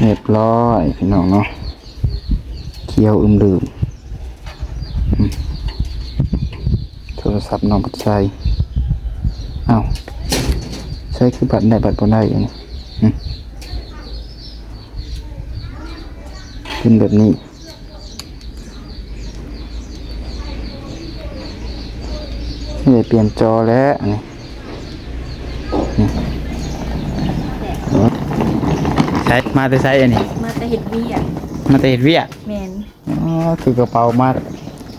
ຮຽບຮ້ອຍພີ່ນ້ອງເນາະ ຂຽວອຶມລືມ. ອືມ ໂທລະສັບນ້ອງພັດໄຊ. ເອົ້າ ໃຊ້ຄືບັດໄດ້ບັດບໍ່ໄດ້ອັນນີ້. ອືມ ເປັນແບບນີ້. ນີ້ ປ່ຽນຈໍແລ້ວອັນນີ້. ນີ້ ໃສ ມາແຕ່ໃສອັນນີ້? ມາແຕ່ເຮັດວຽກ. ມາແຕ່ເຮັດວຽກ? ແມ່ນ. ອໍ ຄືກະເປົາມາ ກ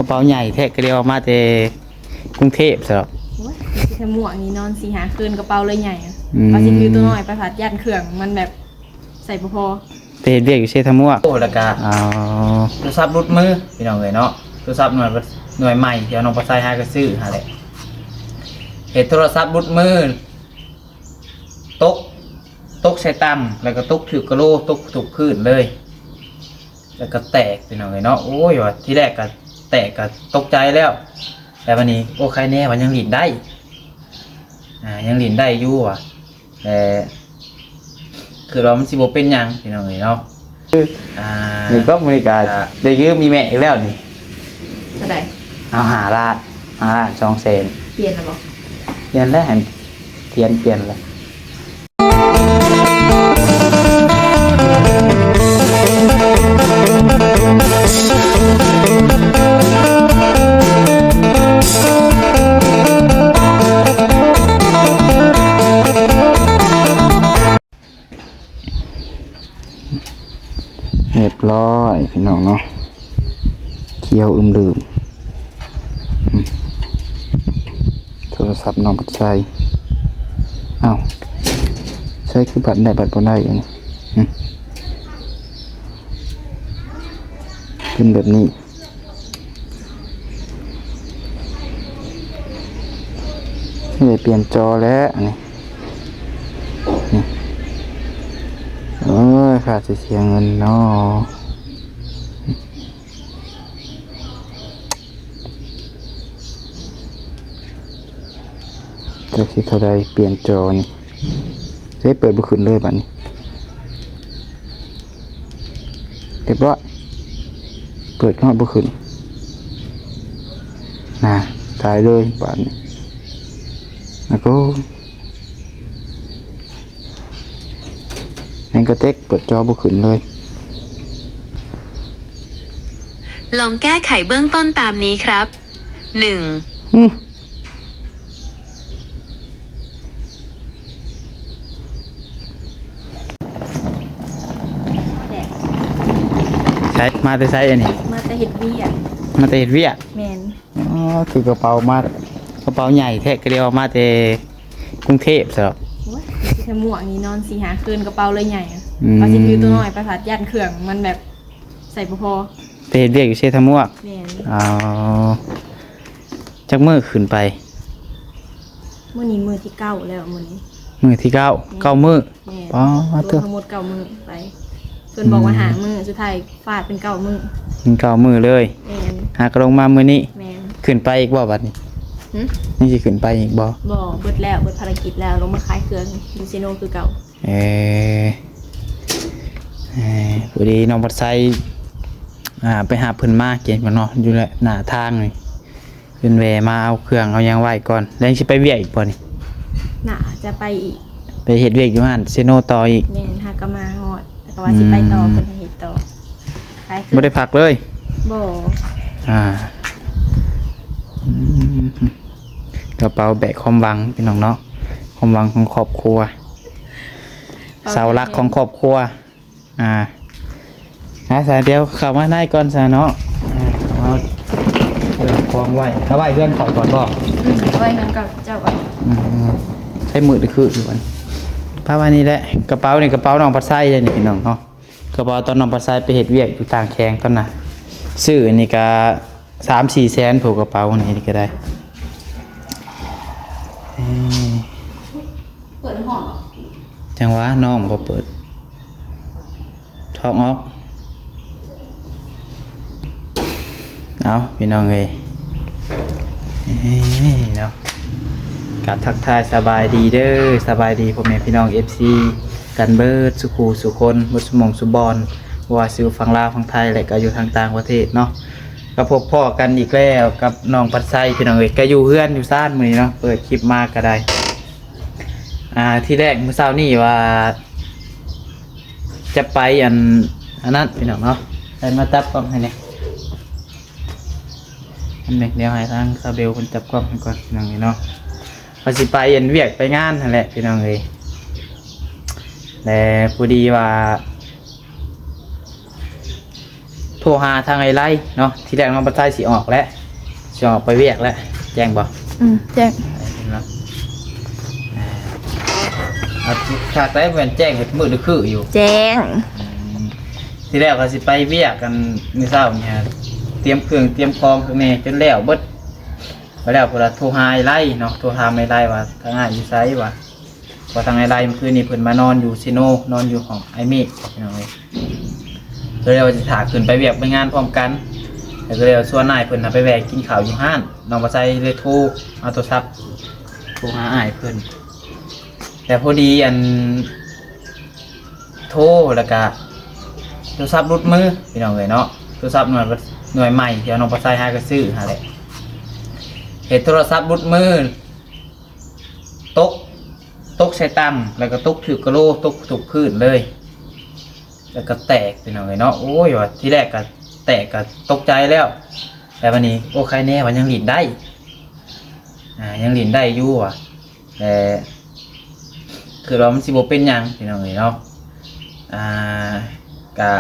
ະເປົາໃຫຍ່ແທ້ ກະດຽວມາແຕ່ກຸງເທບຊະດອກ. ໂອ້ຍ ຊິທະໝວກນີ້ນອນສີ່ຫ້າຄືນ ກະເປົາເລີຍໃຫຍ່. ອືມ ວ່າຊິຖືໂຕນ້ອຍໄປ ພັດຢ້ານເຄື່ອງມັນແບບໃສ່ບໍ່ພໍ. ໄປເຮັດວຽກຢູ່ເຊທະມວກ. ໂອ້ ແລ້ວກະ ອໍ ໂທລະສັບຫຼຸດມືພີ່ນ້ອງເອີຍເນາະ. ໂທລະສັບໜ່ວຍ ໜ່ວຍໃໝ່ທີ່ນ້ອງປາໄຊຫາກະຊື້ຫັ້ນແຫຼະ. ເຮັດໂທລະສັບຫຼຸດມື ຕົກ ຕົກໃສ່ຕັ່ງ ແລ້ວກະຕົກຖືກກະໂຫຼ ຕົກ ຕົກພື້ນເລີຍ ແລ້ວກະແຕກພີ່ນ້ອງເອີຍເນາະ. ໂອ້ຍ ວ່າທີແລກກະແຕກກະຕົກໃຈແລ້ວ ແຕ່ບາດນີ້ ໂອ້ ໄຄແນ່ວ່າຍັງຫຼິ້ນໄດ້ ອ່າ ຍັງຫຼິ້ນໄດ້ຢູ່ວ່າ ແຕ່ ຄືວ່າມັນຊິບໍ່ເປັນຫຍັງພີ່ນ້ອງເອີຍເນາະ. ອ່າ ນີ້ກໍມື້ນີ້ກໍ ອ່າ ໄດ້ຢືມອີ່ແມ່ອີກແລ້ວນີ້. ເທົ່າໃດ? ເອົາຫ້າລ້ານ ຫ້າລ້ານສອງແສນ. ປ່ຽນແລ້ວບໍ່? ປ່ຽນແລ້ວ ໃຫ້ທຽນປ່ຽນແລ້ວ. ຮຽບຮ້ອຍພີ່ນ້ອງເນາະ ຂຽວອຶມລືມ. ອືມ ໂທລະສັບນ້ອງພັດໄຊ. ເອົ້າ ໃຊ້ຄືບັດໄດ້ບັດບໍ່ໄດ້ອັນນີ້. ອືມ ເປັນແບບນີ້. ນີ້ ປ່ຽນຈໍແລ້ວອັນນີ້. ນີ້ ໂອ້ຍ ຄ່າຊິເສຍເງິນເນາະ. ຈັກຊິເທົ່າໃດ ປ່ຽນຈໍນີ້. ເອີ ເປີດບໍ່ຂຶ້ນເລີຍບາດນີ້. ຮຽບຮ້ອຍ ເປີດຮອດບໍ່ຂຶ້ນ. ນະ ຕາຍເລີຍບາດນີ້. ອາໂກ ແມ່ງກະເຕັກ ເປີດຈໍບໍ່ຂຶ້ນເລີຍ. ลองแก้ไขเบื้องต้นตามนี้ครับ หนึ่ง ອືມ ໃສ ມາແຕ່ໃສອັນນີ້? ມາແຕ່ເຮັດວຽກ. ມາແຕ່ເຮັດວຽກ? ແມ່ນ. ອໍ ຄືກະເປົາມາ ກະເປົາໃຫຍ່ແທ້ ກະດຽວມາແຕ່ກຸງເທບຊະດອກ. ໂອ້ຍ ຊິທະໝວກນີ້ນອນສີ່ຫ້າຄືນ ກະເປົາເລີຍໃຫຍ່. ອືມ ວ່າຊິຖືໂຕນ້ອຍໄປ ພັດຢ້ານເຄື່ອງມັນແບບໃສ່ບໍ່ພໍ. ໄປເຮັດວຽກຢູ່ເຊທະມວກ? ແມ່ນ. ອໍ ຈັກມື້ຂຶ້ນໄປ? ມື້ນີ້ມື້ທີເກົ້າແລ້ວ ມື້ນີ້ ມື້ທີເກົ້າ. ແມ່ນ. ເກົ້າມື້. ແມ່ນ. ປາດໂທ້ ລວມທັງໝົດເກົ້າມື້ໄປ. ເພິ່ນບອກວ່າ ອືມ ຫ້າມື້ ສຸດທ້າຍຟາດເປັນເກົ້າມື້. ເປັນເກົ້າມື້ເລີຍ. ແມ່ນ. ຫາກະລົງມາມື້ນີ້. ແມ່ນ. ຂຶ້ນໄປອີກບໍ່ບາດນີ້? ຫື? ຍັງຊິຂຶ້ນໄປອີກບໍ່? ບໍ່ ເບິດແລ້ວ ເບິດພາລະກິດແລ້ວ ລົງມາຂາຍເຄື່ອງຢູ່ເຊໂນຄືເກົ່າ. ເອີ ເອີ ພໍດີນ້ອງພັດໄຊ ອ່າ ໄປຫາເພິ່ນມາເກນກ່ອນເນາະ ຢູ່ແຫຼະໜ້າທາງນີ້. ເພິ່ນແວ່ມາເອົາເຄື່ອງເອົາຫຍັງໄວ້ກ່ອນ ແລ້ວຊິໄປວຽກອີກບໍ່ນີ້? ໜ້າຈະໄປອີກ. ໄປເຮັດວຽກຢູ່ຫັ້ນເຊໂນຕໍ່ອີກ? ແມ່ນ. ຫາກະມາຮອດ ແລ້ວກະວ່າຊິໄປຕໍ່. ອືມ ເພິ່ນໃຫ້ເຮັດຕໍ່ ຂາຍເຄື່ອງ. ບໍ່ໄດ້ພັກເລີຍ? ບໍ່. ອ່າ ອືມ ກະເປົາແບກຄວາມຫວັງ ພີ່ນ້ອງເນາະ ຄວາມຫວັງຂອງຄອບຄົວ ເປົາ ເສົາຫຼັກຂອງຄອບຄົວ. ອ່າ ອ່າ ສາ ດຽວເຂົ້າມາໃນກ່ອນສາເນາະ. ອ່າ ເອົາເຄື່ອງຂອງໄວ້ ເອົາໄວ້ເຮືອນຂ້ອຍກ່ອນບໍ່? ອືມ ເອົາໄວ້ເຮືອນກ່ອນ ເຈົ້າກ່ອນ. ອືມ ໃຊ້ມືດຄືຢູ່ຫັ້ນ ພາໄວ້ນີ້ແຫຼະ. ກະເປົານີ້ ກະເປົານ້ອງພັດໄຊເດ້ນີ້ ພີ່ນ້ອງເນາະ. ກະເປົາຕອນນ້ອງປາໄຊໄປເຮັດວຽກຢູ່ຕ່າງແຂວງຕອນນະ ຊື້ອັນນີ້ກະສາມສີ່ແສນ ຜູ້ກະເປົານີ້ກະໄດ້. ເອີ ເປີດຫ້ອງ ຈັ່ງຫວະ ນ້ອງບໍ່ເປີດ ຖອກອອກ. ເອົາ ພີ່ນ້ອງເອີຍ ເອີ ເນາະ ກະທັກທາຍສະບາຍດີເດີ ສະບາຍດີພໍ່ແມ່ພີ່ນ້ອງ ເອັຟຊີ ກັນເບິດສູ່ຄູ່ສູ່ຄົນ ເບິດຊຸໝ່ອງຊຸບ່ອນ ບໍ່ວ່າຊິຢູ່ຝັ່ງລາວ ຝັ່ງໄທ ແລະ ກໍຢູ່ທາງຕ່າງປະເທດເນາະ. ກໍພົບພໍ້ກັນອີກແລ້ວກັບນ້ອງພັດໄຊ ພີ່ນ້ອງເອີຍ, ກໍຢູ່ເຮືອນຢູ່ຊານມື້ນີ້ເນາະ, ເປີດຄລິບມາກໍໄດ້. ອ່າ ທີແລກມື້ເຊົ້ານີ້ວ່າຈະໄປອັນ ອັນນັ້ນ ພີ່ນ້ອງເນາະ, ໃຫ້ມາຈັບກ້ອງໃຫ້ແດ່. ອັນນີ້ດຽວໃຫ້ທາງສາວເບວເພິ່ນຈັບກ້ອງໃຫ້ກ່ອນ ພີ່ນ້ອງເອີຍເນາະ. ວ່າຊິໄປອັນວຽກໄປງານຫັ້ນແຫຼະ ພີ່ນ້ອງເອີຍ, ແລະ ພໍດີວ່າໂທຫາທາງອ້າຍໄລເນາະ. ທີແລກນ້ອງພັດໄຊຊິອອກແຫຼະ ຊິອອກໄປວຽກແຫຼະ, ແຈ້ງບໍ່? ອືມ ແຈ້ງ ເຫັນບໍ່? ອ່າ ເອົາ ຖ້າໄປແມ່ນແຈ້ງເຮັດມື້ຫຼືຄືຢູ່? ແຈ້ງ. ອືມ ທີແລກວ່າຊິໄປວຽກກັນມື້ເຊົ້ານີ້ ຕຽມເຄື່ອງຕຽມຂອງຂ້າງໃນຈົນແລ້ວເບິດ. ໄປແລ້ວ ເພິ່ນລະໂທຫາອ້າຍໄລເນາະ, ໂທຖາມອ້າຍໄລວ່າ ທາງອ້າຍຢູ່ໃສວະ? ເພາະທາງອ້າຍໄລມື້ຄືນນີ້ເພິ່ນມານອນຢູ່ເຊໂນ, ນອນຢູ່ຫ້ອງອ້າຍເມກ ພີ່ນ້ອງເອີຍ. ກໍເລີຍວ່າຊິຖ້າຂຶ້ນໄປວຽກໄປງານພ້ອມກັນ, ແລ້ວກໍເລີຍວ່າຊວນອ້າຍເພິ່ນນະໄປແວ່ກິນເຂົ້າຢູ່ຮ້ານ. ນ້ອງບັດໄຊເລີຍໂທເອົາໂທລະສັບໂທຫາອ້າຍເພິ່ນ, ແຕ່ພໍດີອັນ ໂທ ແລ້ວກະໂທລະສັບຫຼຸດມື ພີ່ນ້ອງເອີຍເນາະ. ໂທລະສັບໜ່ວຍ ໜ່ວຍໃໝ່ທີ່ນ້ອງບັດໄຊຫາກໍຊື້ຫັ້ນແຫຼະ, ເຮັດໂທລະສັບຫຼຸດມື ຕົກ ຕົກໃສ່ຕັ່ງ ແລ້ວກໍຕົກຖືກກະໂຫຼ ຕົກຖືກພື້ນເລີຍ ແລ້ວກໍແຕກ ພີ່ນ້ອງເອີຍເນາະ. ໂອ້ຍ ວ່າທີແລກກໍແຕກກໍຕົກໃຈແລ້ວ, ແຕ່ບາດນີ້ ໂອ້ ໄຄແນ່ວ່າຍັງຫຼິ້ນໄດ້ ອ່າ ຍັງຫຼິ້ນໄດ້ຢູ່ວ່າ ແຕ່ຄິດວ່າມັນຊິບໍ່ເປັນຫຍັງ ພີ່ນ້ອງເອີຍເນາະ. ອ່າ ກະ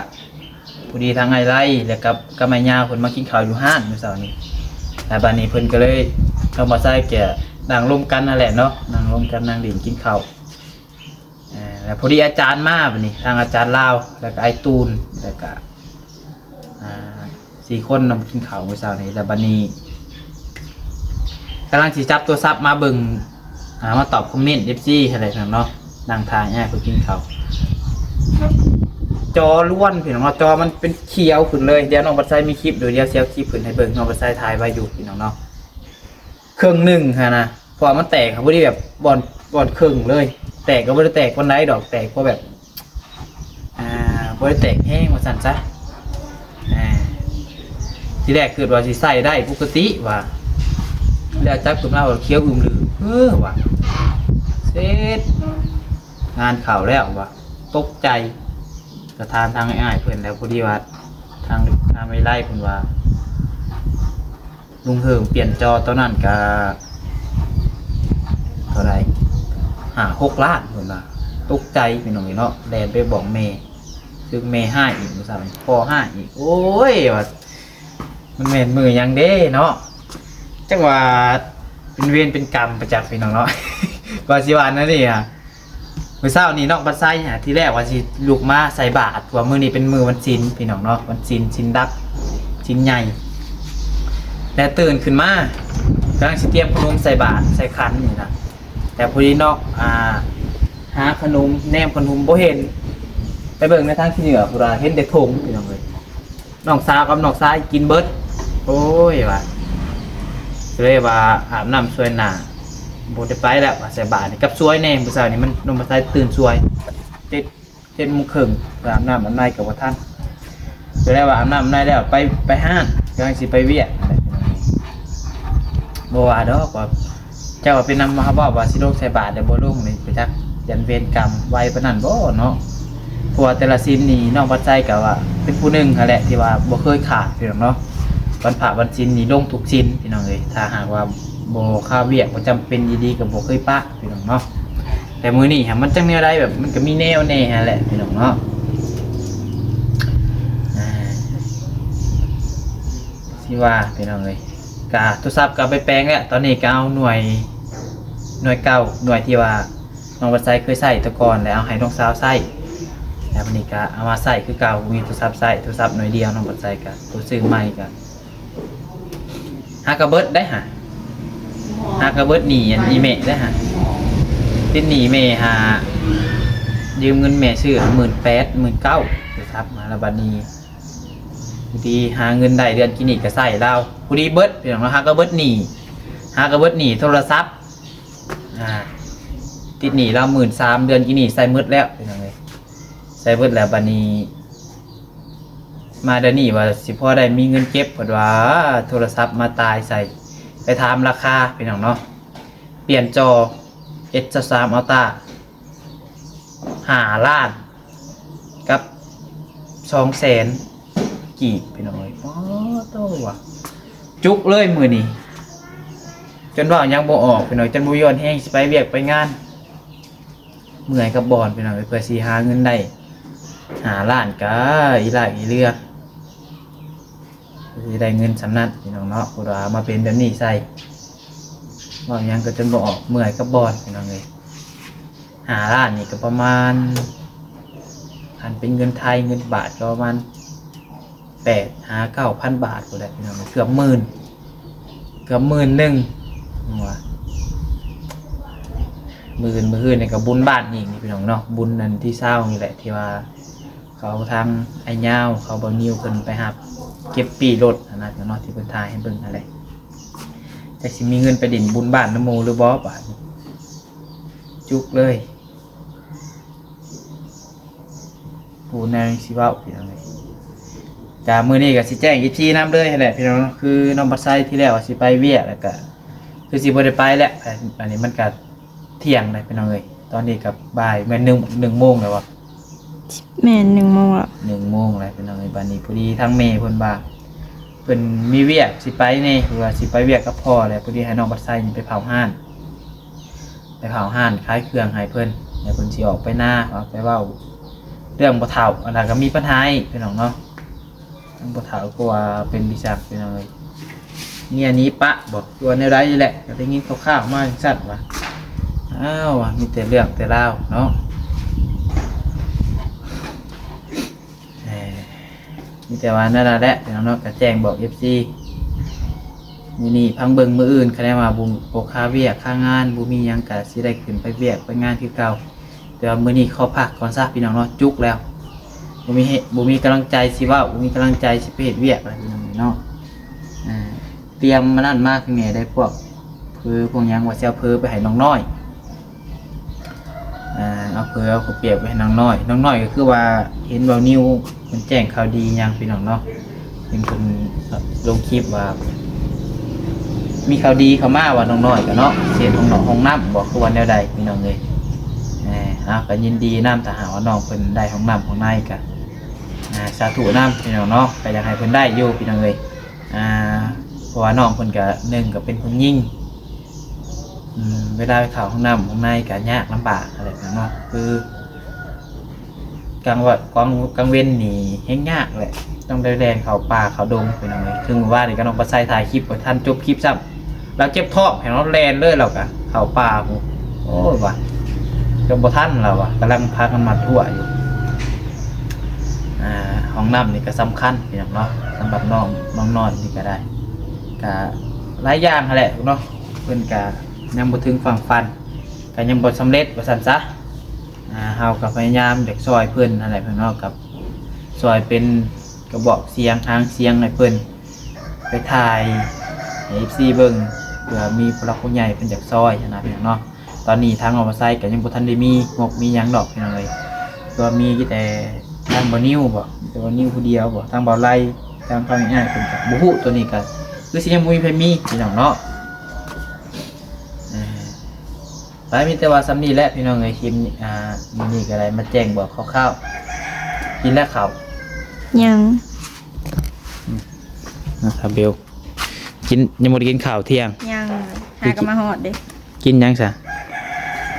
ພໍດີທາງອ້າຍໄລ ແລ້ວກັບ ກັບແມ່ຍ່າເພິ່ນມາກິນເຂົ້າຢູ່ຮ້ານມື້ເຊົ້ານີ້, ແລ້ວບາດນີ້ເພິ່ນກໍເລີຍ ນ້ອງບັດໄຊກະນັ່ງລົມກັນຫັ້ນແຫຼະເນາະ, ນັ່ງລົມກັນ ນັ່ງຫຼິ້ນກິນເຂົ້າ. ອ່າ ແລ້ວພໍດີອາຈານມາບາດນີ້ ທາງອາຈານລາວ ແລ້ວກໍອ້າຍຕູນ ແລ້ວກໍ ອ່າ ສີ່ຄົນນຳກິນເຂົ້າມື້ເຊົ້ານີ້. ແລ້ວບາດນີ້ກຳລັງຊິຈັບໂທລະສັບມາເບິ່ງ ອ່າ ມາຕອບຄອມເມັນເອັຟຊີຫັ້ນແຫຼະພີ່ນ້ອງເນາະ, ນັ່ງຖ້າໃຫ້ອ້າຍເພິ່ນກິນເຂົ້າ. ຈໍລວນ ພີ່ນ້ອງເນາະ, ຈໍມັນເປັນຂຽວຂຶ້ນເລີຍ. ດຽວນ້ອງບັດໄຊມີຄລິບຢູ່, ດຽວຊິເອົາຄລິບຂຶ້ນໃຫ້ເບິ່ງ. ນ້ອງບັດໄຊຖ່າຍໄວ້ຢູ່ ພີ່ນ້ອງເນາະ, ເຄິ່ງໜຶ່ງຫັ້ນນະ. ເພາະວ່າມັນແຕກ ເຮົາບໍ່ໄດ້ແບບບ່ອນ ບ່ອນເຄິ່ງເລີຍ, ແຕກກໍບໍ່ໄດ້ແຕກປານໃດດອກ, ແຕກພໍແບບ ອ່າ ບໍ່ໄດ້ແຕກແຮງວ່າຊັ້ນຊະ. ອ່າ ທີແລກຄິດວ່າຊິໃຊ້ໄດ້ປົກກະຕິວ່າ, ແລ້ວຈັບຂຶ້ນມາວ່າຂຽວອຶ້ມລື ເອີ ວ່າເສັດ ງານເຂົ້າແລ້ວວ່າ, ຕົກໃຈ. ກໍຖາມທາງອ້າຍເພິ່ນແລ້ວ, ພໍດີວ່າທາງ ທາງວິໄລເພິ່ນວ່າ ລຸງເຮີມປ່ຽນຈໍຕອນນັ້ນກະເທົ່າໃດ ຫ້າຫົກລ້ານເພິ່ນວ່າ. ຕົກໃຈພີ່ນ້ອງເອີຍເນາະ, ແລ່ນໄປບອກແມ່, ຖືກແມ່ຮ້າຍອີກ ມື້ເຊົ້ານີ້ພໍ່ຮ້າຍອີກ. ໂອ້ຍ ວ່າມັນແມ່ນມື້ຫຍັງເດ້ເນາະ, ຈັກວ່າເປັນເວນເປັນກຳປະຈັກ ພີ່ນ້ອງເນາະ. ວ່າຊິວ່າແນວນີ້ຫະ ມື້ເຊົ້ານີ້ນ້ອງບັດໄຊຫາ ທີແລກວ່າຊິລຸກມາໃສ່ບາດ ເພາະວ່າມື້ນີ້ເປັນມື້ວັນສິນ ພີ່ນ້ອງເນາະ, ວັນສິນ ສິນດັບ ສິນໃຫຍ່. ແຕ່ຕື່ນຂຶ້ນມາ ກຳລັງຊິຕຽມຂະໜົມໃສ່ບາດ ໃສ່ຂັນນີ້ນະ, ແຕ່ພໍດີເນາະ ອ່າ ຫາຂະໜົມ ແນມຂະໜົມບໍ່ເຫັນ, ໄປເບິ່ງໃນທາງຂີ້ເຫຍື້ອພຸ້ນລະ ເຫັນແຕ່ຖົງ ພີ່ນ້ອງເອີຍ. ນ້ອງສາວກັບນ້ອງຊາຍກິນເບິດ. ໂອ້ຍ ວ່າ ກໍເລີຍວ່າອາບນ້ຳຊ່ວຍໜ້າ ບໍ່ໄດ້ໄປແລ້ວ ວ່າໃສ່ບາດນີ້ກັບຊ່ວຍແດ່. ມື້ເຊົ້ານີ້ມັນ ນ້ອງມາໃສ່ຕື່ນຊ່ວຍ ເຈັດ ເຈັດໂມງເຄິ່ງ ອາບນ້ຳອາບໃນກໍບໍ່ທັນ. ກໍເລີຍວ່າອາບນ້ຳອາບໃນແລ້ວ ໄປ ໄປຮ້ານ ກຳລັງຊິໄປວຽກ. ບໍ່ວ່າດອກວ່າ ເຈົ້າວ່າເປັນນຳມາເວົ້າວ່າຊິລົງໃສ່ບາດແລ້ວບໍ່ລົງນີ້ ໄປຈັກ ຢ້ານເວນກຳໄວປານນັ້ນບໍ່ເນາະ. ເພາະວ່າແຕ່ລະສິນນີ້ ນ້ອງວັດໄຊກໍວ່າເປັນຜູ້ໜຶ່ງຫັ້ນແຫຼະ ທີ່ວ່າບໍ່ເຄີຍຂາດ ພີ່ນ້ອງເນາະ. ວັນພະວັນສິນນີ້ລົງທຸກສິນ ພີ່ນ້ອງເອີຍ, ຖ້າຫາກວ່າບໍ່ຄາວຽກ ບໍ່ຈຳເປັນອີ່ຫຼີ ກໍບໍ່ເຄີຍປະ ພີ່ນ້ອງເນາະ. ແຕ່ມື້ນີ້ຫາ ມັນຈັ່ງແນວໃດ ແບບ ມັນກໍມີແນວແດ່ຫັ້ນແຫຼະ ພີ່ນ້ອງເນາະ. ອ່າ ຊິວ່າ ພີ່ນ້ອງເອີຍ ກະໂທລະສັບກໍເອົາໄປແປງແລ້ວ, ຕອນນີ້ກໍເອົາໜ່ວຍ ໜ່ວຍເກົ່າ ໜ່ວຍທີ່ວ່ານ້ອງວັດໄຊເຄີຍໃຊ້ແຕ່ກ່ອນ ແລ້ວເອົາໃຫ້ນ້ອງສາວໃຊ້, ແລ້ວບັດນີ້ກໍເອົາມາໃຊ້ຄືເກົ່າ. ບໍ່ມີໂທລະສັບໃຊ້ ໂທລະສັບໜ່ວຍດຽວ ນ້ອງວັດໄຊກໍໂຕຊື້ໃໝ່ກໍຫາກໍເບິດໄດ໋ຫາ ຫາກໍເບິດໜີ້ອັນອີ່ແມ່ໄດ໋ຫາ, ຕິດໜີ້ແມ່ຫາ ຢືມເງິນແມ່ຊື້ໝື່ນແປດ ໝື່ນເກົ້າ ໂທລະສັບມາ. ແລ້ວບັດນີ້ ພໍດີຫາເງິນໄດ້ເດືອນກີ້ນີ້ກໍໃຊ້ລາວ ພໍດີເບິດ ພີ່ນ້ອງເນາະ. ຫາກໍເບິດໜີ້ ຫາກໍເບິດໜີ້ໂທລະສັບ ອ່າ ຕິດໜີ້ລາວໝື່ນສາມ ເດືອນກີ້ນີ້ໃຊ້ໝົດແລ້ວ ພີ່ນ້ອງເອີຍ ໃຊ້ໝົດແລ້ວ. ບັດນີ້ມາເດືອນນີ້ວ່າຊິພໍໄດ້ມີເງິນເກັບ ເພິ່ນວ່າໂທລະສັບມາຕ່າຍໃສ່ ໄປຖາມລາຄາ ພີ່ນ້ອງເນາະ. ປ່ຽນຈໍ ເອັດຊາວສາມ ອັລຕາ ຫ້າລ້ານກັບສອງແສນກີບ ພີ່ນ້ອງເອີຍ. ອໍ ໂຕວ່າຈຸກເລີຍມື້ນີ້ ຈົນເວົ້າຫຍັງບໍ່ອອກ ພີ່ນ້ອງ ຈົນບໍ່ມີແຮງຊິໄປວຽກໄປງານ ເມື່ອຍກັບບ່ອນ ພີ່ນ້ອງເອີຍ. ເພື່ອຊິຫາເງິນໄດ້ຫ້າລ້ານກະອີຫຼາກອີເຫຼືອ ຊິໄດ້ເງິນສ່ຳນັ້ນ ພີ່ນ້ອງເນາະ. ຜູ້ໃດວ່າມາເປັນແບບນີ້ໃສ່ ເວົ້າຫຍັງກໍຈົນບໍ່ອອກ ເມື່ອຍກັບບ່ອນ ພີ່ນ້ອງເອີຍ. ຫ້າລ້ານນີ້ກໍປະມານ ຄັນເປັນເງິນໄທ ເງິນບາດກໍປະມານແປດຫາເກົ້າພັນບາດພຸ້ນແຫຼະ ພີ່ນ້ອງ ເກືອບໝື່ນ ເກືອບໝື່ນໜຶ່ງວ່າ. ມື້ອື່ນ ມື້ອື່ນນີ້ກໍບຸນບ້ານອີກນີ້ ພີ່ນ້ອງເນາະ. ບຸນອັນທີຊາວນີ້ແຫຼະ ທີ່ວ່າ ເຂົາທາງອ້າຍຍາວ ເຂົາເບົານິວເພິ່ນໄປຮັບເກັບປີ້ລົດຫັ້ນນະເນາະ ທີ່ເພິ່ນຖ່າຍໃຫ້ເບິ່ງຫັ້ນແຫຼະ. ຈັກຊິມີເງິນໄປຫຼິ້ນບຸນບ້ານນຳໝູ່ຫຼືບໍ່ບາດນີ້ ຈຸກເລີຍ ຜູ້ໃດຊິເວົ້າ ພີ່ນ້ອງເອີຍ. ກະມື້ນີ້ກະຊິແຈ້ງອີກທີນຳເລີຍຫັ້ນແຫຼະ ພີ່ນ້ອງເນາະ. ຄືນ້ອງບັດໄຊທີ່ແລ້ວວ່າຊິໄປວຽກ ແລ້ວກະຄືຊິບໍ່ໄດ້ໄປແຫຼະ ອັນນີ້ມັນກະ ທ່ຽງແລ້ວພີ່ນ້ອງເອີຍ. ຕອນນີ້ກໍບ່າຍແມ່ນໜຶ່ງ ໜຶ່ງໂມງແລ້ວບໍ່? ແມ່ນ ໜຶ່ງໂມງແລ້ວ ໜຶ່ງໂມງແລ້ວພີ່ນ້ອງເອີຍ. ບາດນີ້ພໍດີທາງແມ່ເພິ່ນວ່າ ເພິ່ນມີວຽກຊິໄປແດ່ ເພິ່ນວ່າຊິໄປວຽກກັບພໍ່ແຫຼະ. ພໍດີໃຫ້ນ້ອງບັດໄຊນີ້ໄປເຝົ້າຮ້ານ ໄປເຝົ້າຮ້ານຂາຍເຄື່ອງໃຫ້ເພິ່ນ ແລ້ວເພິ່ນຊິອອກໄປນາ ວ່າໄປເວົ້າເລື່ອງບໍ່ເຖົ້າ ອັນນັ້ນກໍມີປັນຫາອີກພີ່ນ້ອງເນາະ. ທາງພໍ່ເຖົ້າກໍວ່າເປັນພິສັກ ພີ່ນ້ອງເອີຍ. ເມຍໜີປະບໍ ຫຼືວ່າແນວໃດນີ້ແຫຼະ ກໍໄດ້ຍິນຂ່າວໆມາຈັ່ງຊັ້ນວ່າ. ອ້າວ ມີແຕ່ເລື່ອງແຕ່ລາວເນາະ. ເອີ ມີແຕ່ວ່ານັ້ນລະແຫຼະ ພີ່ນ້ອງເນາະ. ກໍແຈ້ງບອກເອັຟຊີ ມື້ນີ້ພັງເບິ່ງ ມື້ອື່ນ ຄະແນນວ່າບໍ່ ບໍ່ຄາວຽກຄາງານ ບໍ່ມີຫຍັງ ກໍຊິໄດ້ຂຶ້ນໄປວຽກໄປງານຄືເກົ່າ. ແຕ່ວ່າມື້ນີ້ຂໍພັກກ່ອນຊະ ພີ່ນ້ອງເນາະ ຈຸກແລ້ວ ບໍ່ມີເຫ- ບໍ່ມີກຳລັງໃຈຊິເວົ້າ ບໍ່ມີກຳລັງໃຈຊິໄປເຮັດວຽກແລ້ວ ພີ່ນ້ອງເນາະ. ອ່າ ຕຽມມານັ້ນມາຄືແມ່ໄດ້ ພວກເຝີພວກຫຍັງ ວ່າຊິເອົາເຝີໄປໃຫ້ນ້ອງນ້ອຍ ອ່າ ເອົາເຝີເອົາເຂົ້າປຽກໄປໃຫ້ນ້ອງນ້ອຍ. ນ້ອງນ້ອຍກໍຄືວ່າເຫັນເວົ້ານິວ ເພິ່ນແຈ້ງຂ່າວດີຫຍັງ ພີ່ນ້ອງເນາະ. ເຫັນເພິ່ນລົງຄລິບວ່າ ມີຂ່າວດີເຂົ້າມາວ່າ ນ້ອງນ້ອຍກໍເນາະ ຊິເຮັດຫ້ອງນອກຫ້ອງນ້ຳບໍ ຄືວ່າແນວໃດ ພີ່ນ້ອງເອີຍ. ເອີ ເອົາ ກໍຍິນດີນຳ ຖ້າຫາກວ່ານ້ອງເພິ່ນໄດ້ຫ້ອງນ້ຳຫ້ອງໃນກໍ ອ່າ ສາທຸນຳ ພີ່ນ້ອງເນາະ. ກໍຢາກໃຫ້ເພິ່ນໄດ້ຢູ່ ພີ່ນ້ອງເອີຍ. ອ່າ ເພາະວ່ານ້ອງເພິ່ນກໍ ໜຶ່ງກໍເປັນຜູ້ຍິງ ອືມ ເວລາໄປເຂົ້າຫ້ອງນ້ຳຫ້ອງໃນກໍຍາກລຳບາກຫັ້ນແຫຼະເນາະ. ຄື ກາງວະ ກາງ ກາງເວັນນີ້ແຮງຍາກແຫຼະ ຕ້ອງໄດ້ແລ່ນເຂົ້າປ່າເຂົ້າດົງ ພີ່ນ້ອງເອີຍ. ຄືມື້ວານນີ້ກໍນ້ອງປາໄຊຖ່າຍຄລິບບໍ່ທັນຈົບຄລິບຊ້ຳ ລາວເຈັບທ້ອງ ໃຫ້ເຮົາແລ່ນເລີຍ ລາວກໍເຂົ້າປ່າພຸ້ນ. ໂອ້ຍວ່າ ຈົນບໍ່ທັນລາວວ່າ ກຳລັງພາກັນມັດຮົ້ວຢູ່. ອ່າ ຫ້ອງນ້ຳນີ້ກໍສຳຄັນ ພີ່ນ້ອງເນາະ ສຳລັບນ້ອງ ນ້ອງນ້ອຍນີ້ກໍໄດ້ ກໍຫຼາຍຢ່າງຫັ້ນແຫຼະເນາະ. ເພິ່ນກໍຍັງບໍ່ເຖິງຝັ່ງຝັນ ກໍຍັງບໍ່ສຳເລັດວ່າຊັ້ນຊະ. ອ່າ ເຮົາກໍພະຍາຍາມຢາກຊ່ອຍເພິ່ນຫັ້ນແຫຼະ ພີ່ນ້ອງເນາະ ກັບຊ່ອຍເປັນກະບອກສຽງຫາງສຽງໃຫ້ເພິ່ນ ໄປຖ່າຍໃຫ້ເອັຟຊີເບິ່ງ ເພື່ອມີຜູ້ຫຼັກຜູ້ໃຫຍ່ເພິ່ນຢາກຊ່ອຍຫັ້ນນະ ພີ່ນ້ອງເນາະ. ຕອນນີ້ທາງອອກມາໄຊກໍຍັງບໍ່ທັນໄດ້ມີງົບມີຫຍັງດອກ ພີ່ນ້ອງເອີຍ ກໍມີແຕ່ທາງບ່າວນິວບໍ ມີແຕ່ບ່າວນິວຜູ້ດຽວບໍ ທາງບ່າວໄລ ທາງພໍ່ແມ່ອ້າຍເພິ່ນກໍບໍ່ຮູ້. ໂຕນີ້ກໍຄືຊິຍັງບໍ່ມີໃຜມີ ພີ່ນ້ອງເນາະ. ເອີ ໄປ ມີແຕ່ວ່າສ່ຳນີ້ແຫຼະ ພີ່ນ້ອງເອີຍ. ຄລິບ ອ່າ ມື້ນີ້ກໍໄດ້ມາແຈ້ງບອກຄ່າວໆ. ກິນແລ້ວເຂົ້າ? ຍັງ. ອືມ ນະ ຖ້າເບວກິນ ຍັງບໍ່ໄດ້ກິນຂ້າວທ່ຽງ? ຍັງ. ຫາກໍມາຮອດເດ້. ກິນຫຍັງຊະ?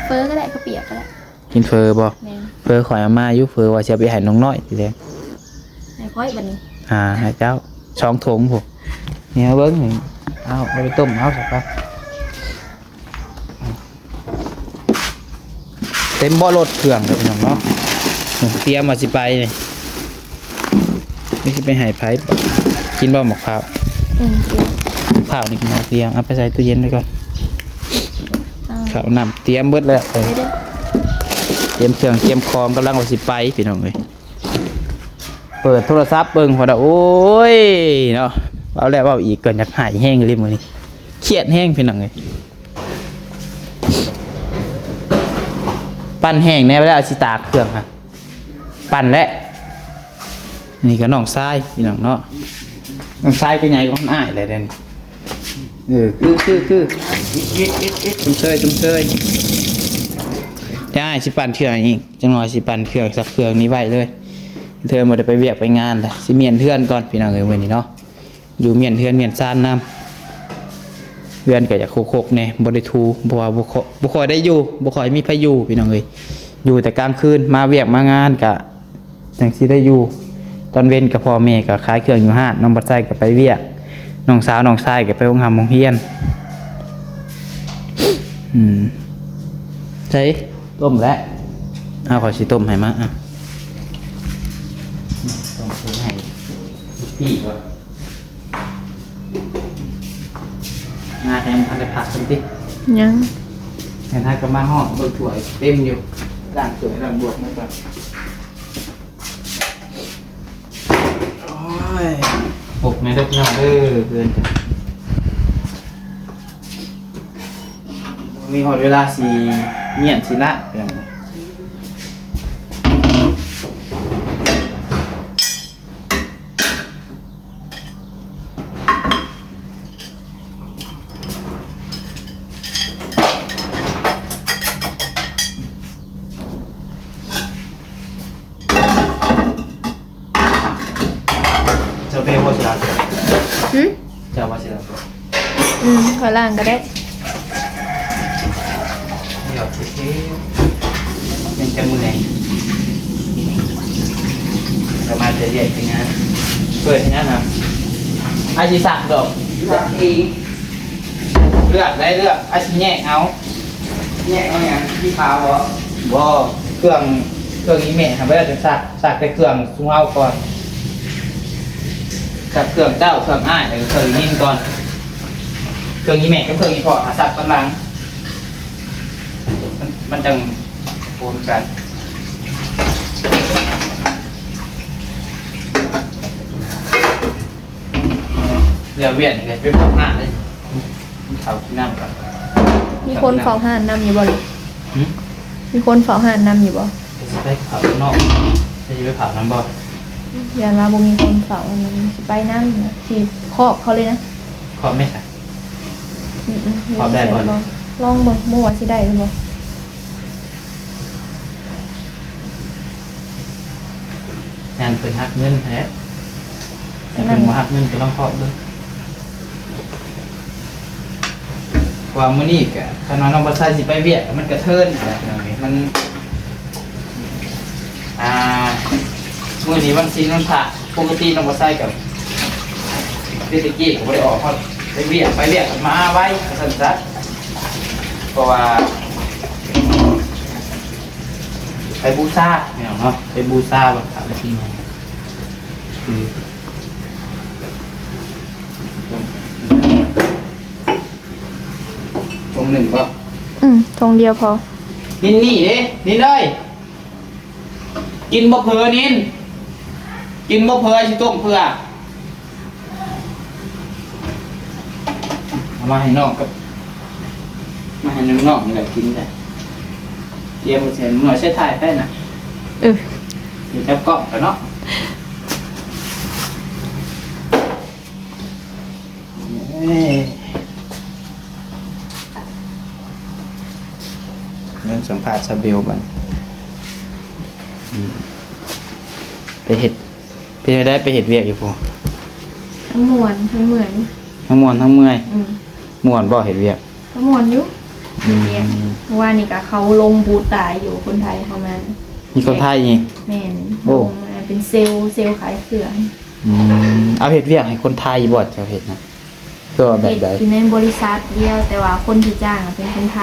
ເຝີກໍໄດ້ ເຂົ້າປຽກກໍໄດ້. ກິນເຝີບໍ? ແມ່ນ. ເຝີຂ້ອຍເອົາມາຢູ່ ເຝີວ່າຊິເອົາໄປໃຫ້ນ້ອງນ້ອຍທີແລກ. ໃຫ້ຂ້ອຍບັດນີ້. ອ່າ ໃຫ້ເຈົ້າ ສອງຖົງພຸ້ນ. ນີ້ເບິ່ງນີ້ ເອົາ ເອົາໄປຕົ້ມເອົາຊະໄປ. ເຕັມບໍ່ລົດເຄື່ອງເດີ ພີ່ນ້ອງເນາະ. ຕຽມວ່າຊິໄປນີ້ ນີ້ຊິໄປໃຫ້ໃຜ? ກິນບໍ່ໝາກພ້າວ? ອືມ ກິນ. ໝາກພ້າວນີ້ກິນເອົາຕຽມ ເອົາໄປໃສ່ຕູ້ເຢັນໄວ້ກ່ອນ. ເອົາ ເຂົ້ານ້ຳຕຽມເບິດແລ້ວ. ເອີ ເດີໆ ຕຽມເຄື່ອງຕຽມຂອງ ກຳລັງວ່າຊິໄປ ພີ່ນ້ອງເອີຍ. ເປີດໂທລະສັບເບິ່ງ ພໍດາ ໂອ້ຍເນາະ ເວົ້າແລ້ວເວົ້າອີກ ກໍຢາກໄຫ້ແຮງອີ່ຫຼີມື້ນີ້ ຄຽດແຮງ ພີ່ນ້ອງເອີຍ. ເ ປັ່ນແຫ້ງແດ່ ແລ້ວຊິຕາກເຄື່ອງຫັ້ນ ປັ່ນແຫຼະ. ນີ້ກໍນ້ອງຊາຍພີ່ນ້ອງເນາະ ນ້ອງຊາຍກໍໃຫຍ່ກວ່າອ້າຍແຫຼະເດນີ້. ເອີ ຄື ຄື ຄື ຊົມເຊີຍ ຊົມເຊີຍ. ດຽວອ້າຍຊິປັ່ນເຄື່ອງອີກຈັກໜ່ອຍ ຊິປັ່ນເຄື່ອງ ສັບເຄື່ອງນີ້ໄວ້ເລີຍ ເທື່ອບໍ່ໄດ້ໄປວຽກໄປງານລະ ຊິມ້ຽນເຮືອນກ່ອນພີ່ນ້ອງເອີຍ ມື້ນີ້ເນາະ. ຢູ່ມ້ຽນເຮືອນມ້ຽນຊານນຳ ເຮືອນກໍຢາກຄົກໆແດ່ ບໍ່ໄດ້ຖູ ເພາະວ່າບໍ່ຄ່ອຍ ບໍ່ຄ່ອຍໄດ້ຢູ່ ບໍ່ຄ່ອຍມີໃຜຢູ່ພີ່ນ້ອງເອີຍ. ຢູ່ແຕ່ກາງຄືນ ມາວຽກມາງານກະຈັ່ງຊິໄດ້ຢູ່ ຕອນເວັນກະພໍ່ແມ່ກະຂາຍເຄື່ອງຢູ່ຮ້ານ ນ້ອງບັດໄຊກະໄປວຽກ ນ້ອງສາວນ້ອງຊາຍກະໄປໂຮງຮ່ຳໂຮງຮຽນ. ອືມ ໃສ່ຕົ້ມແຫຼະ ເອົາ ຂ້ອຍຊິຕົ້ມໃຫ້ມາ ເອົາ ຕົ້ມໃຫ້ ມາແຮງທັນໄດ້ພັກຊັ້ນຕິ? ຍັງ ແຮງທັນກໍມາຮອດ ເບິ່ງຖ້ວຍເຕັມຢູ່ ລ້າງຖ້ວຍລ້າງບວກມາກ່ອນ. ໂອ້ຍ ປົກແນ່ເດີພີ່ນ້ອງເດີ ເພື່ອນ ມີຮອດເວລາຊິມ້ຽນຊິລະ ພີ່ນ້ອງ. ເຈົ້າເປັນບໍ່ຊິລາວ? ຫືມ? ເຈົ້າວ່າຊິລາວ? ອືມ ຂ້ອຍລ້າງກໍໄດ້. ດຽວຊິ ຍັງຈະເມື່ອຍ ກໍມາແຕ່ວຽກແຕ່ງານ ເປີດງານນະ ອາຊິສັກດອກ ສັກເອງ ເລືອກໄດ້ເລືອກ ອາຊິແຍກເອົາ. ແຍກເອົາຫຍັງ? ສີຂາວບໍ່? ບໍ່ ເຄື່ອງ ເຄື່ອງອີແມ່ຫັ້ນບໍ່ໄດ້ສັກ ສັກແຕ່ເຄື່ອງຊຸມເຮົາກ່ອນ ສັກເຄື່ອງເຈົ້າ ເຄື່ອງອ້າຍ ແລ້ວກໍເຄື່ອງອີນິນກ່ອນ. ເຄື່ອງອີແມ່ກັບເຄື່ອງອີພໍ່ຫາສັກຕອນຫຼັງ ມັນ ມັນຈັ່ງໂອນກັນ. ແລ້ວວຽກນີ້ກໍໄປເຝົ້າຮ້ານເລີຍ ເຂົ້າກິນນ້ຳກ່ອນ. ມີຄົນເຝົ້າຮ້ານນຳຢູ່ບໍ່? ຫືມ? ມີຄົນເຝົ້າຮ້ານນຳຢູ່ບໍ່? ຊິໄປເຝົ້ານອກ ຊິໄປເຝົ້ານຳບໍ່? ຢ້ານວ່າບໍ່ມີຄົນເຝົ້າ ຊິໄປນຳ ຊິຄອບເຂົາເລີຍນະ. ຄອບແມ່ນຫຍັງ? ອືມໆ ຄອບໄດ້ບໍ່? ລອງເບິ່ງ ບໍ່ວ່າຊິໄດ້ຫຼືບໍ່. ຢ້ານເພິ່ນຮັກເງິນແທ້ ແຕ່ເພິ່ນບໍ່ຮັກເງິນກໍລອງເຄາະເບິ່ງ. ເພາະວ່າມື້ນີ້ກະ ຄັນວ່ານ້ອງບັດໄຊຊິໄປວຽກ ມັນກະເທີນຫັ້ນແຫຼະພີ່ນ້ອງເອີຍ ມັນ ອ່າ ມື້ນີ້ວັນສິນວັນພະ ປົກກະຕິນ້ອງບັດໄຊກໍ ແຕ່ຕະກີ້ກໍບໍ່ໄດ້ອອກ ເຮົາໄປວຽກ ໄປວຽກມາໄວ ວ່າຊັ້ນຊະ ເພາະວ່າ ໄປບູຊາພີ່ນ້ອງເນາະ ໄປບູຊາວັນພະວັນສິນ ຄື ຖົງໜຶ່ງບໍ່? ອືມ ຖົງດຽວພໍ. ນິນນີ້ເດ້ ນິນເອີຍ ກິນບໍ່ເຜີນິນ ກິນບໍ່ເຜີ ຊິຕົ້ມເຜືອກ. ເອົາມາໃຫ້ນ້ອງກັບ ມາໃຫ້ນ້ອງໆນີ້ແຫຼະກິນໄດ້. ຕຽມໃສ່ໜ່ວຍໃສ່ຖ່າຍໄປນະ. ເອີ ຊິຈັບກ້ອງກັນເນາະ. ເອີ ເບິ່ງສຳພາດຊາເບວບັດ ອືມ ໄປເຮັດ ເປັນຈັ່ງໃດໄປເຮັດວຽກຢູ່ພຸ້ນ? ທັງມ່ວນທັງເມື່ອຍ. ທັງມ່ວນທັງເມື່ອຍ. ອືມ ມ່ວນບໍ່ເຮັດວຽກ? ກໍມ່ວນຢູ່ ອືມ ເຮັດວຽກ. ເມື່ອວານນີ້ກໍເຂົາລົງບູດຫຼາຍຢູ່ ຄົນໄທເຂົ້າມາ. ມີຄົນໄທອີກ? ແມ່ນ. ໂອ້ ລົງມາເປັນເຊວ ເຊວຂາຍເຄື່ອງ. ອືມ ເອົາເຮັດວຽກໃຫ້ຄົນໄທບໍ່ ເຈົ້າເຮັດນະ? ຄືວ່າແບບໃດ? ເຮັດຢູ່ໃນບໍລິສັດດຽວ ແຕ່ວ່າຄົນທີ່ຈ້າງເປັນຄົນໄທ.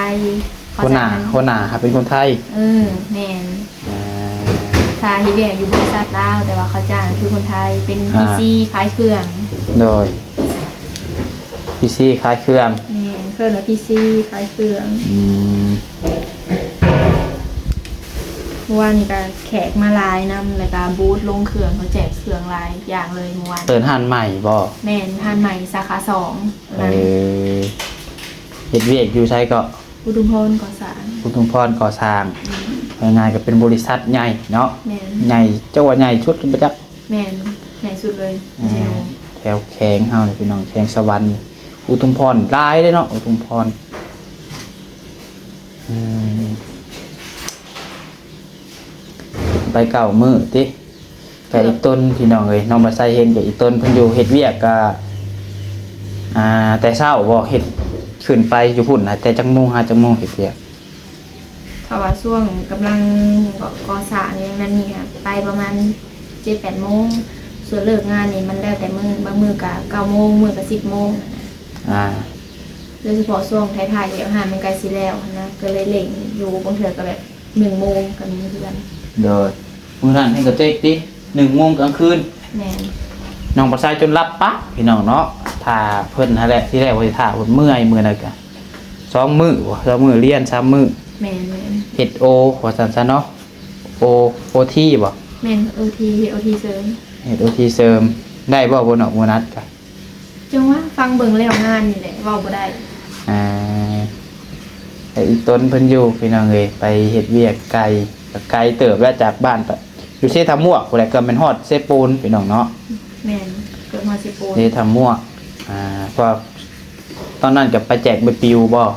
ຫົວໜ້າ ຫົວໜ້າເປັນຄົນໄທ? ເອີ ແມ່ນ. ອ່າ ຖ້າເຮັດວຽກຢູ່ບໍລິສັດລາວ ແຕ່ວ່າເຂົາຈ້າງຄືຄົນໄທ ເປັນ ອ່າ ພີຊີຂາຍເຄື່ອງ. ໂດຍ ພີຊີຂາຍເຄື່ອງ. ແມ່ນ ເອີ້ນວ່າພີຊີຂາຍເຄື່ອງ. ອືມ ເມື່ອວານນີ້ກໍແຂກມາຫຼາຍນຳ ແລ້ວກໍບູດລົງເຄື່ອງ ເຂົາແຈກເຄື່ອງຫຼາຍຢ່າງເລີຍເມື່ອວານ. ເປີດຮ້ານໃໝ່ບໍ່? ແມ່ນ ຮ້ານໃໝ່ສາຂາສອງ. ເອີ ເຮັດວຽກຢູ່ໃສເກາະ? ອຸທຸມພອນກໍ່ສ້າງ. ອຸທຸມພອນກໍ່ສ້າງ. ອືມ ວ່າງ່າຍໆກໍເປັນບໍລິສັດໃຫຍ່ເນາະ. ແມ່ນ. ໃຫຍ່ ເຈົ້າວ່າໃຫຍ່ສຸດບໍ່ຈັກ? ແມ່ນ ໃຫຍ່ສຸດເລີຍ. ເອີ ແຖວແຂວງເຮົານີ້ພີ່ນ້ອງ ແຂວງສະຫວັນ ອຸທຸມພອນຫຼາຍເດ້ເນາະ ອຸທຸມພອນ. ອືມ ໄປເກົ້າມື້ຕິ ແຕ່ອີ່ຕົນພີ່ນ້ອງເອີຍ ນ້ອງປາໄຊເຫັນກໍອີ່ຕົນເພິ່ນຢູ່ເຮັດວຽກກໍ ອ່າ ແຕ່ເຊົ້າບໍ່ ເຮັດ ຂຶ້ນໄປຢູ່ພຸ້ນນະ ແຕ່ຈັກໂມງຫາຈັກໂມງເຮັດວຽກ? ຖ້າວ່າຊ່ວງກຳລັງກໍ່ສ້າງຫຍັງນັ້ນນີ້ ໄປປະມານເຈັດແປດໂມງ. ສ່ວນເລີກງານນີ້ມັນແລ້ວແຕ່ມື້ ບາງມື້ກໍເກົ້າໂມງ ບາງມື້ກໍສິບໂມງ. ອ່າ ໂດຍສະເພາະຊ່ວງທ້າຍໆ ແລ້ວງານມັນໃກ້ຊິແລ້ວຫັ້ນນະ ກໍເລີຍເລັ່ງຢູ່ ບາງເທື່ອກໍແບບໜຶ່ງໂມງກໍມີຄືກັນ. ໂດຍ ມື້ນັ້ນເຫັນກະເຕັກຕິ ໜຶ່ງໂມງກາງຄືນ. ແມ່ນ. ນ້ອງປາໄຊຈົນຫຼັບປະພີ່ນ້ອງເນາະ ຖ້າເພິ່ນຫັ້ນແຫຼະ ທີແລກວ່າຊິຖ້າເພິ່ນ ເມື່ອຍມື້ນັ້ນກະ ສອງມື້ບໍ່ ສອງມື້ລຽນ ສາມມື້. ແມ່ນໆ. ເຮັດໂອວ່າຊັ້ນຊະເນາະ ໂອ ໂອທີບໍ່? ແມ່ນ ໂອທີ ເຮັດໂອທີເສີມ. ເຮັດໂອທີເສີມ ໄດ້ບໍ່ ໂບນັດ ໂບນັດກະ? ຈັ່ງວ່າຟັງເບິ່ງແລ້ວງານນີ້ແຫຼະ ເວົ້າບໍ່ໄດ້. ອ່າ ແຕ່ອີ່ຕົນເພິ່ນຢູ່ພີ່ນ້ອງເອີຍ ໄປເຮັດວຽກໄກ ກໍໄກເຕີບແລ້ວຈາກບ້ານໄປ ຢູ່ເຊທາມວກພຸ້ນແຫຼະ ເກືອບແມ່ນຮອດເຊໂປນພີ່ນ້ອງເນາະ. ແມ່ນ ເກືອບຮອດເຊໂປນ ເຊທາມວກ. ອ່າ ເພາະວ່າຕອນນັ້ນກໍໄປແຈກໃບປິວບໍ່?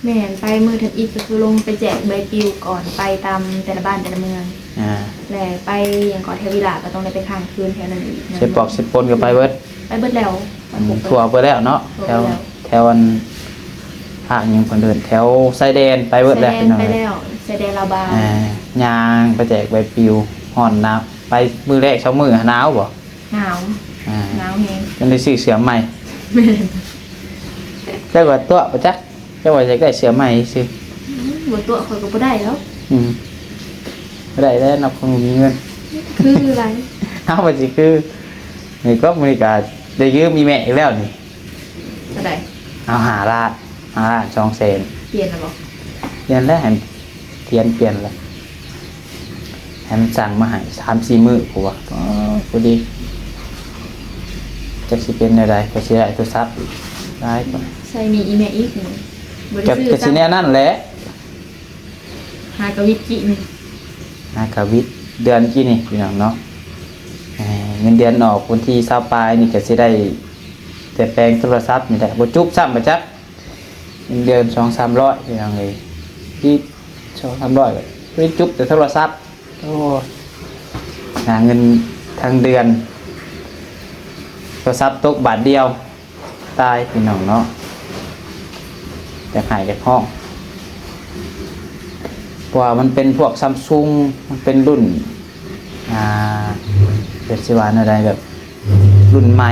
ແມ່ນ ໄປມື້ທຳອິດກໍຄືລົງໄປແຈກໃບປິວກ່ອນ ໄປຕາມແຕ່ລະບ້ານແຕ່ລະເມືອງ. ອ່າ ແລະໄປຫຍັງເກາະ ແຖວວິລະ ກໍຕ້ອງໄດ້ໄປຄ້າງຄືນແຖວນັ້ນອີກ. ເຊປອກເຊປົນກໍໄປເບິດ? ໄປເບິດແລ້ວ. ອືມ ທົ່ວໄປແລ້ວເນາະ. ແຖວ ແຖວອັນ ພາກຫຍັງເພິ່ນເອີ້ນ ແຖວຊາຍແດນໄປເບິດແລ້ວ. ຊາຍແດນໄປແລ້ວ ຊາຍແດນລາວບາວ. ອ່າ ຍ່າງໄປແຈກໃບປິວ ຮ້ອນໜາວ ໄປມື້ແລກສອງມື້ຫາໜາວບໍ່? ໜາວ. ອ່າ ໜາວແຮງ ຈົນໄດ້ຊື້ເສື້ອໃໝ່. ແມ່ນ. ເຈົ້າກໍຕົວະບໍ່ຈັກ ເຈົ້າວ່າຢາກໄດ້ເສື້ອໃໝ່ຊື່. ອືມ ບໍ່ຕົວະ ຂ້ອຍກໍບໍ່ໄດ້ແລ້ວ. ອືມ ບໍ່ໄດ້ແລ້ວເນາະ ຄົນບໍ່ມີເງິນ. ຄືຫຼາຍ ເຮົາວ່າຊິຄື ນີ້ກໍມື້ນີ້ກໍໄດ້ຢືມອີ່ແມ່ອີກແລ້ວນີ້. ເທົ່າໃດ? ເອົາຫ້າລ້ານ ຫ້າລ້ານສອງແສນ. ປ່ຽນແລ້ວບໍ່? ປ່ຽນແລ້ວ ໃຫ້ ຂຽນປ່ຽນແລ້ວ ໃຫ້ມັນສັ່ງມາໃຫ້ສາມສີ່ມື້ພຸ້ນວ່າ. ອໍ ພໍດີ ຈັກຊິເປັນແນວໃດ ກໍຊິໄດ້ໂທລະສັບອີກຫຼາຍກວ່າ. ໃຊ້ໜີ້ອີ່ແມ່ອີກ. ບໍ່ໄດ້ ກໍ ຊື້ ກໍຊິແນວນັ້ນແຫຼະ. ຫາກະວິດກີ້ນີ້ ຫາກະວິດເດືອນກີ້ນີ້ພີ່ນ້ອງເນາະ. ເອີ ເງິນເດືອນອອກວັນທີຊາວປາຍນີ້ ກໍຊິໄດ້ແຕ່ແປງໂທລະສັບນີ້ແຫຼະ ບໍ່ຈຸບຊ້ຳບໍ່ຈັກ. ເງິນເດືອນສອງສາມຮ້ອຍພີ່ນ້ອງເອີຍ ທີ່ສອງສາມຮ້ອຍ ໄປຈຸບແຕ່ໂທລະສັບ. ໂອ້ ຫາເງິນທັງເດືອນ ໂທລະສັບຕົກບາດດຽວ ຕາຍພີ່ນ້ອງເນາະ. ຢາກໄຫ້ຢາກຮ້ອງ ເພາະວ່າມັນເປັນພວກຊຳຊຸງ ມັນເປັນລຸ້ນ ອ່າ ເປັນຊິວ່າແນວໃດ ແບບລຸ້ນໃໝ່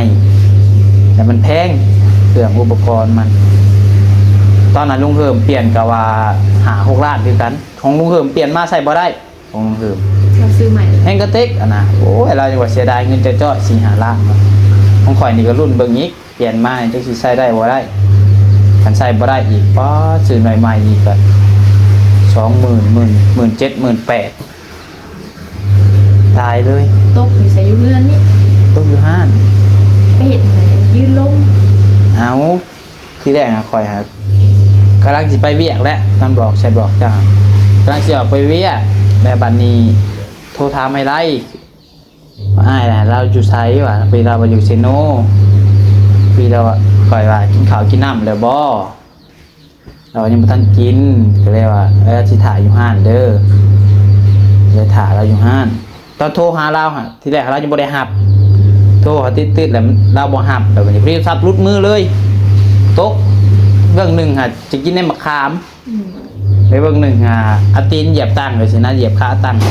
ແຕ່ມັນແພງ ເຄື່ອງອຸປະກອນມັນ. ຕອນນັ້ນລຸງເຮີມປ່ຽນກໍວ່າຫ້າຫົກລ້ານຄືກັນ ຂອງລຸງເຮີມປ່ຽນມາໃຊ້ບໍ່ໄດ້. ຂອງລຸງເຮີມ ເຮົາຊື້ໃໝ່ ແຮງກະເຕັກຫັ້ນນະ. ໂອ້ຍ ລາວຍັງວ່າເສຍດາຍເງິນຈ້ອຍໆ ສີ່ຫ້າລ້ານ. ຂອງຂ້ອຍນີ້ກໍລຸ້ນເບິ່ງອີກ ປ່ຽນມາຈັກຊິໃຊ້ໄດ້ບໍ່ໄດ້. ຄັນໃຊ້ບໍ່ໄດ້ອີກ ປາດ ຊື້ໜ້ອຍໃໝ່ອີກກໍສອງໝື່ນ ໝື່ນ ໝື່ນເຈັດ ໝື່ນແປດ ຕາຍເລີຍ. ຕົກຢູ່ໃສ? ຢູ່ເຮືອນນີ້ ຕົກຢູ່ຮ້ານ. ໄປເຮັດຫຍັງ? ຢືນລົມ. ເອົາ ທີແລກນະ ຂ້ອຍຫາກຳລັງຊິໄປວຽກແຫຼະ ນຳບອກ ແຊດບອກເຈົ້າ ກຳລັງຊິອອກໄປວຽກ ແລ້ວບັດນີ້ໂທຖາມອ້າຍໄລ ອ້າຍລະລາວຢູ່ໃສວະ? ພໍດີລາວວ່າຢູ່ເຊໂນ. ພໍດີລາວວ່າ ຂ້ອຍວ່າ ກິນເຂົ້າກິນນ້ຳແລ້ວບໍ່? ລາວວ່າຍັງບໍ່ທັນກິນ ກໍເລີຍວ່າ ເອີ ຊິຖ້າຢູ່ຮ້ານເດີ ເລີຍຖ້າລາວຢູ່ຮ້ານ. ຕອນໂທຫາລາວຫັ້ນ ທີແລກລາວຍັງບໍ່ໄດ້ຮັບ ໂທຫາຕິດໆ ແລ້ວລາວບໍ່ຮັບ ແລ້ວບັດນີ້ໂທລະສັບຫຼຸດມືເລີຍ ຕົກເບື້ອງໜຶ່ງຫາຈະກິນໃນໝາກຂາມ ອືມ ໄປເບື້ອງໜຶ່ງຫາເອົາຕີນຢຽບຕັ່ງໄປຊີ້ນະ ຢຽບຂາຕັ່ງໄປ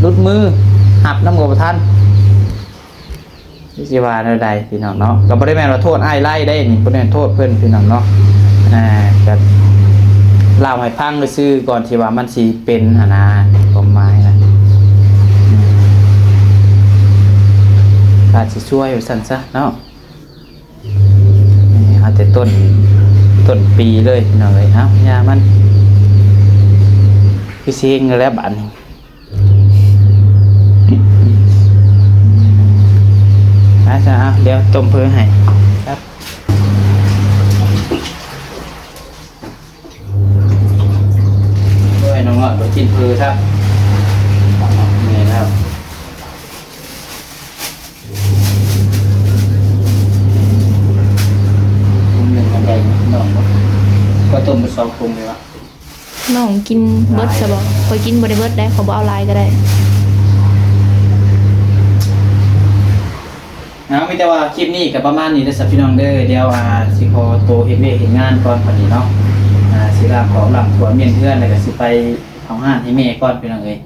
ຫຼຸດມື ຮັບນຳກໍບໍ່ທັນ. ຊິວ່າແນວໃດພີ່ນ້ອງເນາະ ກໍບໍ່ໄດ້ແມ່ນວ່າໂທດອ້າຍໄລເດ້ນີ້ ບໍ່ແມ່ນໂທດເພິ່ນພີ່ນ້ອງເນາະ ອ່າ ກໍເລົ່າໃຫ້ຟັງຊື່ໆ ກ່ອນທີ່ວ່າມັນຊິເປັນຫັ້ນນະ ຄວາມໝາຍນະ ອາດຊິຊ່ວຍວ່າຊັ້ນຊະເນາະ. ນີ້ເອົາແຕ່ຕົ້ນ ຕົ້ນປີເລີຍພີ່ນ້ອງເອີຍ ເອົ້າ ຢ່າມັນ ຄືຊິເຮັດແລ້ວບາດນີ້. ໄປຊະ ເອົາ ດຽວຕົ້ມເຜີໃຫ້ ໂອ້ຍ ນ້ອງນ້ອຍບໍ່ກິນເຜີຊ້ຳ ສອງຖົງເລີຍວະ. ນ້ອງກິນເບິດຊະບໍ່? ຂ້ອຍກິນບໍ່ໄດ້ເບິດໄດ໋ ຂ້ອຍບໍ່ເອົາຫຼາຍກໍໄດ້. ເອົາ ມີແຕ່ວ່າຄລິບນີ້ກໍປະມານນີ້ເດີຊະພີ່ນ້ອງເດີ. ດຽວ ອ່າ ຊິຂໍໂຕເຮັດວຽກເຮັດງານກ່ອນບັດນີ້ເນາະ. ອ່າ ຊິລ້າງຂອງລ້າງຖ້ວຍມ້ຽນເຮືອນ ແລ້ວກໍຊິໄປເຂົ້າຮ້ານໃຫ້ແມ່ກ່ອນພີ່ນ້ອງເອີຍ.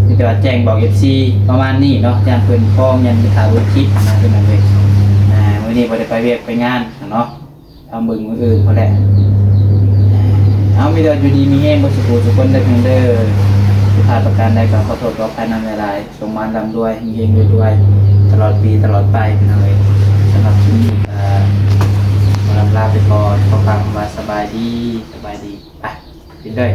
ມີແຕ່ວ່າແຈ້ງບອກເອັຟຊີປະມານນີ້ເນາະ, ຢ້ານເພິ່ນຟ້ອງ ຢ້ານມີຂ່າວລົບຄລິບນະພີ່ນ້ອງເອີຍ. ອ່າ ມື້ນີ້ບໍ່ໄດ້ໄປວຽກໄປງານເນາະ. ລອງເບິ່ງມື້ອື່ນພຸ້ນແຫຼະ. ເອົາ ມີແຕ່ຢູ່ດີມີແຮງເບິດສູ່ຜູ້ສູ່ຄົນເດີພີ່ນ້ອງເດີ. ຜິດພາດປະການໃດກໍຂໍໂທດຂໍອະໄພນຳຫຼາຍໆ. ສົມຫວັງລ່ຳລວຍ ເຮັງໆ ລວຍໆ ຕະຫຼອດປີຕະຫຼອດໄປພີ່ນ້ອງເອີຍ. ສຳລັບຄລິບນີ້ກໍຂໍລຳລາໄປກ່ອນ. ຂໍກ່າວຄຳວ່າສະບາຍດີ ສະບາຍດີ. ໄປ ກິນເລີຍ.